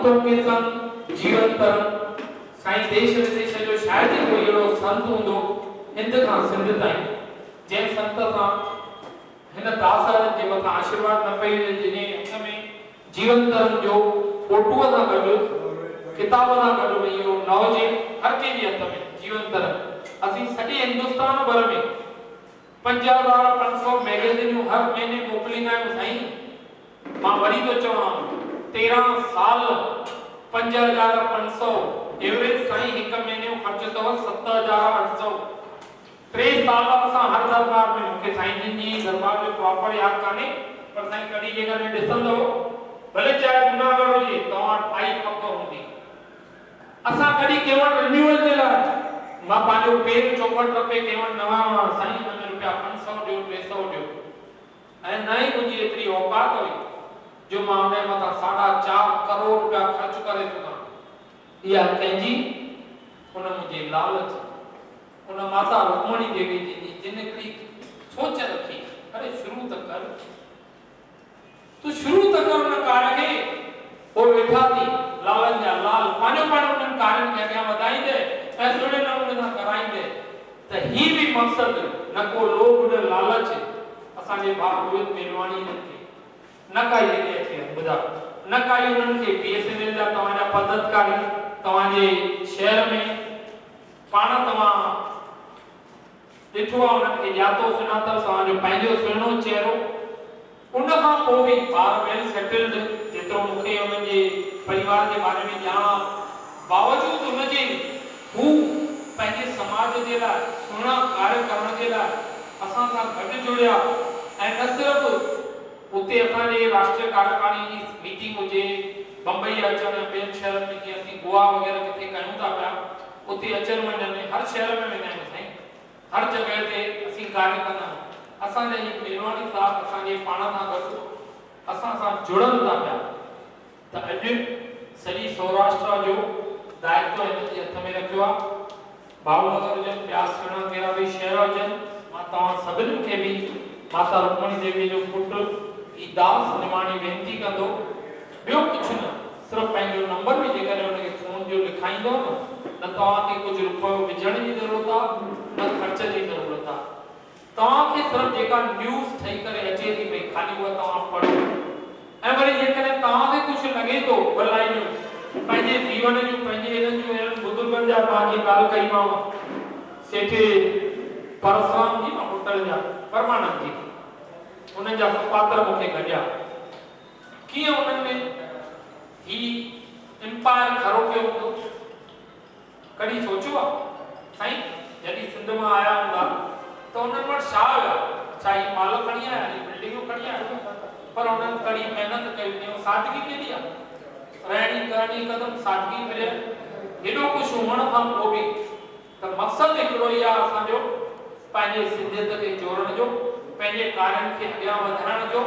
سنتون ڪي سنگ جيون ترنگ سائين ديش وديش جو شايد ئي ڪوئي اهڙو سنت هوندو هند کان سنڌ تائين جنهن سنت سان هن داس جي مٿان آشيرواد نه پئي هجي جنهن جي هٿ ۾ جيون ترنگ جو فوٽوء سان گڏ ڪتاب سان گڏ ڀئي اهو نه هجي هر ڪنهن جي هٿ ۾ جيون ترنگ اسين سڄي هندستان ڀر ۾ 5500 ميگزينيون هر مهيني موڪليندا آهيون سائين مان وري ٿو چوان 13 سال 5500 ايوريج سائين هڪ مهيني جو خرچ اٿو 7800 ٽي سال اسان هر درٻار ۾ مونکي سائين جن جي درٻار جو پراپر ياد ڪانهي پر سائين ڪڏهن جيڪڏهن ڏسندو ڀلي چاهي گناهگار هجي توهان وٽ آئي پڪ هوندي اسان ڪڏهن ڪنهن وٽ رنيوئل جي لاء مان پنهنجو پير چوپٽ رپي ڪنهن وٽ نه ويو آهيان سائين ان ۾ روپيا 500 ڏيو 300 ڏيو ۽ نه ئي منهنجي ايتري اوقات هئي جو مان ان جي مٿان ساڍا چار ڪروڙ روپيا خرچ ڪري سگهان. اها ڪنهن جي؟ ان منهنجي لال جي. ان ماتا رڪمڻي ديوي جي جي جن هڪڙي سوچ رکي، اري شروع ته ڪر. تون شروع ته ڪر ان ڪار کي. پوء ويٺا ٿي لالن جا لال پنهنجو پاڻ انهن ڪارين کي اڳيان وڌائيندي ۽ سهڻي نموني سان ڪرائيندي ته هي به مقصد نه ڪو لوڀ نه لالچ اسان جي ڀاء روهت ميلواڻي هنن کي نه ڪائي هيڏي اچي وڃ ٻڌاء نه ڪائي انهن کي بي ايس اين ايل جا توهان جا پدڌڪاري توهان جي شهر ۾ پاڻ توهان ڏٺو آ انهن کي ڄاتو سڃاتل توهان جو پنهنجو سهڻو چهرو ان کان پوء به ٻار ويل سيٽلڊ جيترو مون کي انهن جي پريوار جي باري ۾ ڄاڻ آ باوجود ان جي هو پنهنجي سماج جي لاء سهڻا ڪاريه ڪرڻ جي لاء اسان سان گڏ جڙيا ۽ نه صرف اتي اسان جي راشٽريه ڪاريڪارڻي جي ميٽنگ هجي بمبئي اچڻ يا ٻين شهرن ۾ جيئن اسين گوا وغيره ڪٿي ڪيون ٿا پيا اتي اچڻ وڃڻ ۾ هر شهر ۾ ويندا آهيون سائين هر جڳهه تي اسين ڪاريه ڪندا آهيون. اسان جا هي ميلواڻي صاحب اسان جي پاڻ سان گڏ اسان سان جڙن ٿا پيا ته اڄ سڄي سوراشٽرا جو دائتو هنن جي هٿ ۾ رکيو آهي. ڀائونگر هجن ٻيا سهڻا ڪهڙا به شهر هجن مان توهان سڀني کي به ماتا رڪمڻي ديويء جو پٽ هي داس نماڻي وينتي ڪندو ٻيو ڪجهه نه صرف پنهنجو نمبر به جيڪڏهن ان کي فون جو لکائيندؤ نه نه توهان کي ڪجهه رپيو وجهڻ جي ضرورت آ نه خرچ جي ضرورت آ. توهان کي صرف جيڪا نيوز ٺهي ڪري اچي ٿي پئي خالي اها توهان پڙهو ۽ وري جيڪڏهن توهان کي ڪجهه لڳي ٿو ٻه لائينون پنهنجي جيون جون پنهنجي هنن جون اهڙن بزرگن جا مان جيئن ڳالهه ڪئي مانو سيٺ پرسرام جي نه هوٽل جا پرمانند جي انهن جا سپاتر مون کي گڏيا. ڪيئن انهن ۾ هي امپائر کڙو ڪيو هوندو؟ ڪڏهن سوچيو آ؟ سائين جڏهن سنڌ مان آيا هوندا ته انهن وٽ ڇا هيا؟ ڇا هي مال کڻي آيا؟ هي بلڊنگون کڻي آيا؟ پر انهن ڪڙي محنت ڪئي هوندي ۽ سادگي ڪيڏي آ؟ رهڻي ڪرڻي هڪدم سادگي ڀريل هيڏو ڪجهه هئڻ کان پوء به ته مقصد هڪڙو ئي آ اسان جو پنهنجي سنڌيت کي جوڙڻ جو، پنهنجي ڪارين کي اڳيان وڌائڻ جو.